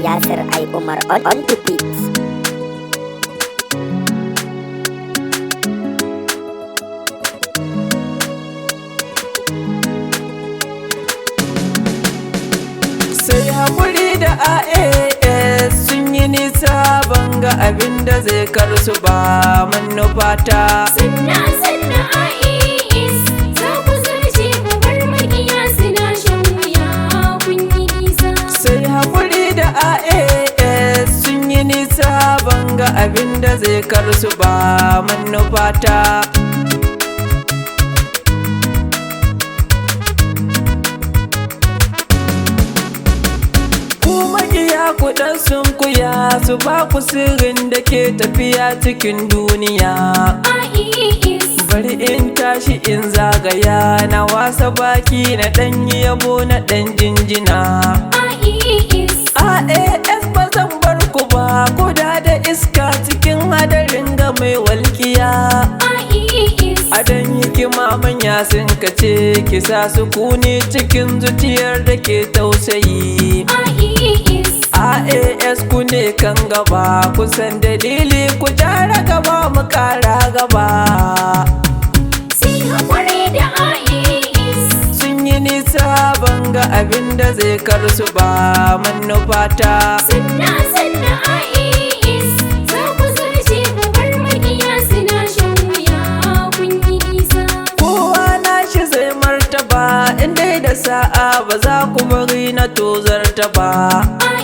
Yasir I Umar on the beat. Sai haƙuri da AAS sun yi nisa, banga abin da zai karsu ba manufata. Sanna sanna IAS za ku zarce, ku bar makiya suna shan wuya, kun yi nisa. Sai haƙuri da AAS sun yi nisa, banga abin da zai karsu ba manufata. Ku makiya ku ɗan sunkuya su ba ku sirrin da ke tafiya cikin duniya. IAS. Bari in tashi in zagaya na wasa baki na ɗan yi yabo na ɗan jinjina. IAS. AAS ba zan bar ku ba ko da da iska cikin hadarin ga mai walƙiya. IAS. A dan hikima manya sun kace ki sa sukuni cikin zuciyar da ke tausayi. IAS. AAS ku ne kan gaba, kusan dalili ku jara gaba mu kara gaba. Sai haƙuri da IAS. Sun yi nisa, banga abin da zai karsu ba manufata. Sanna sanna IAS za ku zarce, ku bar makiya suna shan wuya, kun yi nisa. Kowa nashi zai martaba in dai da sa'a, ba za ku bari na tozarta ba.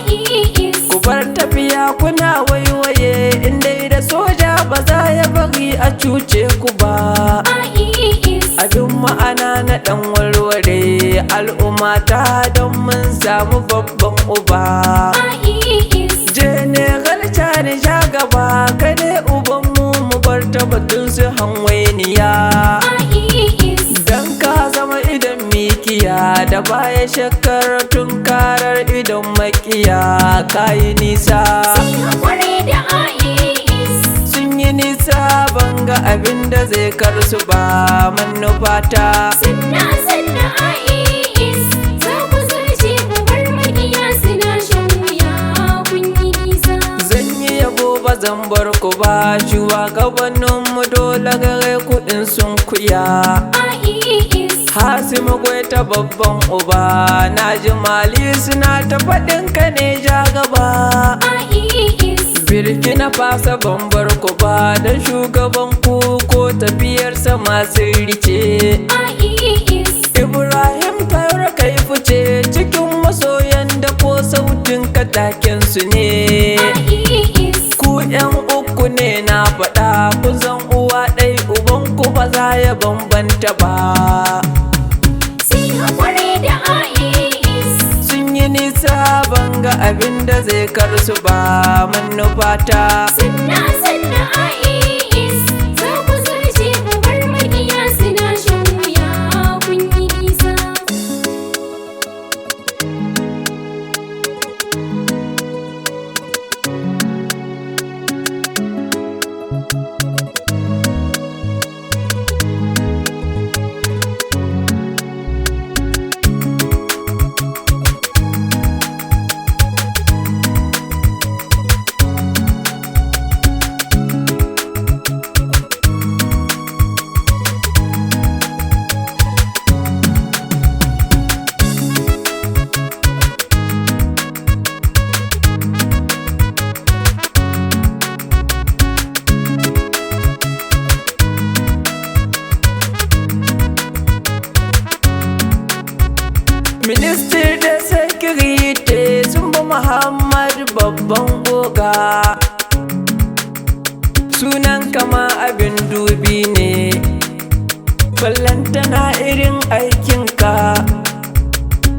IAS. Ku bar tafiya kuna waiwaye, in dai da soja ba za ya bari a cuce ku ba. IAS. Abin ma'ana na ɗan warware al'ummata don mun samu babban uba. IAS. General Chani sha gaba, kai ne ubanmu, mu bar tabbatun su hanwainiya. IAS. Dan ka zama idan mikiya da baya shakkar tunkarar idon makiya, kayi nisa. Sai haƙuri da IAS. Sun yi nisa, banga abin da zai karsu ba manufata. Sanna sanna IAS za ku zarce, ku bar makiya suna shan wuya, kun yi nisa. Zan yi yabo ba zan bar ku ba, shugabanninmu dole gare kuɗin sun kuya. IAS. Hasimu Gwaita babban uba, na ji Mali suna ta faɗin ka ne ja gaba. IAS. Birki na fasa ban bar ku ba, don shugaban ku ko tafiyarsa masu rice. IAS. Ibrahim Tayar kai fice cikin masoyan da ko sautin kataken su ne. IAS. Ku yan uku ne na faɗa, kun san uwa ɗai uban ku ba za ya bambanta ba. Sai haƙuri da IAS. Sun yi nisa, banga abin da zai karsu ba manufata. Sanna sanna IAS za ku zarce, ku bar makiya suna shan wuya, kun yi nisa. Ministry da Security sun ba Muhammad babban oga. Sunan kama abin dubi ne, ballantana irin aikinka.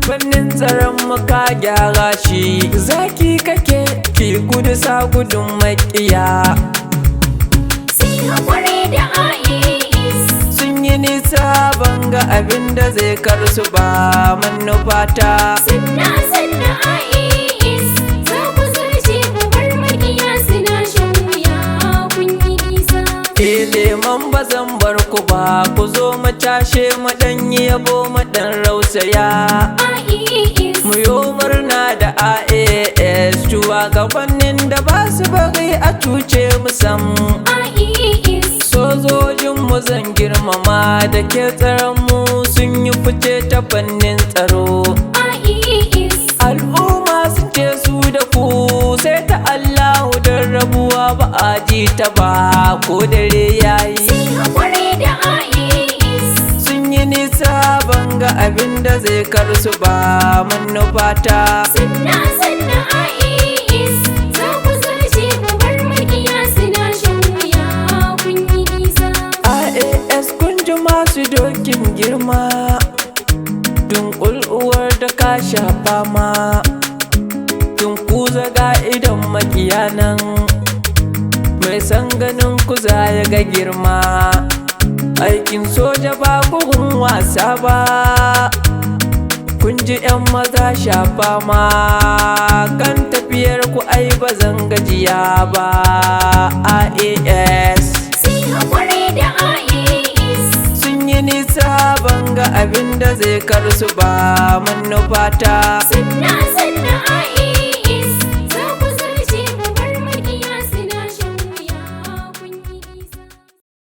Fannin tsaron muka gyara shi, zaki kake ki gudu sa gudun makiya. Sai haƙuri da IAS. Sun yi nisa, banga abin da zai karsu ba manufata. Sanna sanna IAS za ku zarce, ku bar makiya suna shan wuya, kun yi nisa. Leman ba zan bar ku ba, ku zo mu tashe mu ɗan yi yabo mu ɗan rausaya. IAS. Mu yo murna da AAS. Shugabannin da ba su bari a cuce mu sam. IES. Sojojin mu zan girmama da ke tsaron mu, sun yi fice ta fannin tsaro. IES. Al'umma sun ce su da ku sai ta Allahu, don rabuwa ba a ji ta ba ko dare yayi. Sai haƙuri da IES. Sun yi nisa, ban ga abin da zai karsu ba manufata. Sanna sanna IES, za ku zarce ku bar makiya suna shan wuya, kun yi nisa. IAS, kun ji masu dokin girma, dunkul uwar da ka shafa ma, dunkuza ga idon makiyanan, mai san ganin ku za ya ga girma. Aikin soja ba bugun wasa ba, kun ji 'yan maza shafa ma, kan tafiyar ku ai ba zan gajiya ba. IAS. Sai haƙuri da IES. Sun yi nisa, ban ga abin da zai karsu ba manufata. Sanna.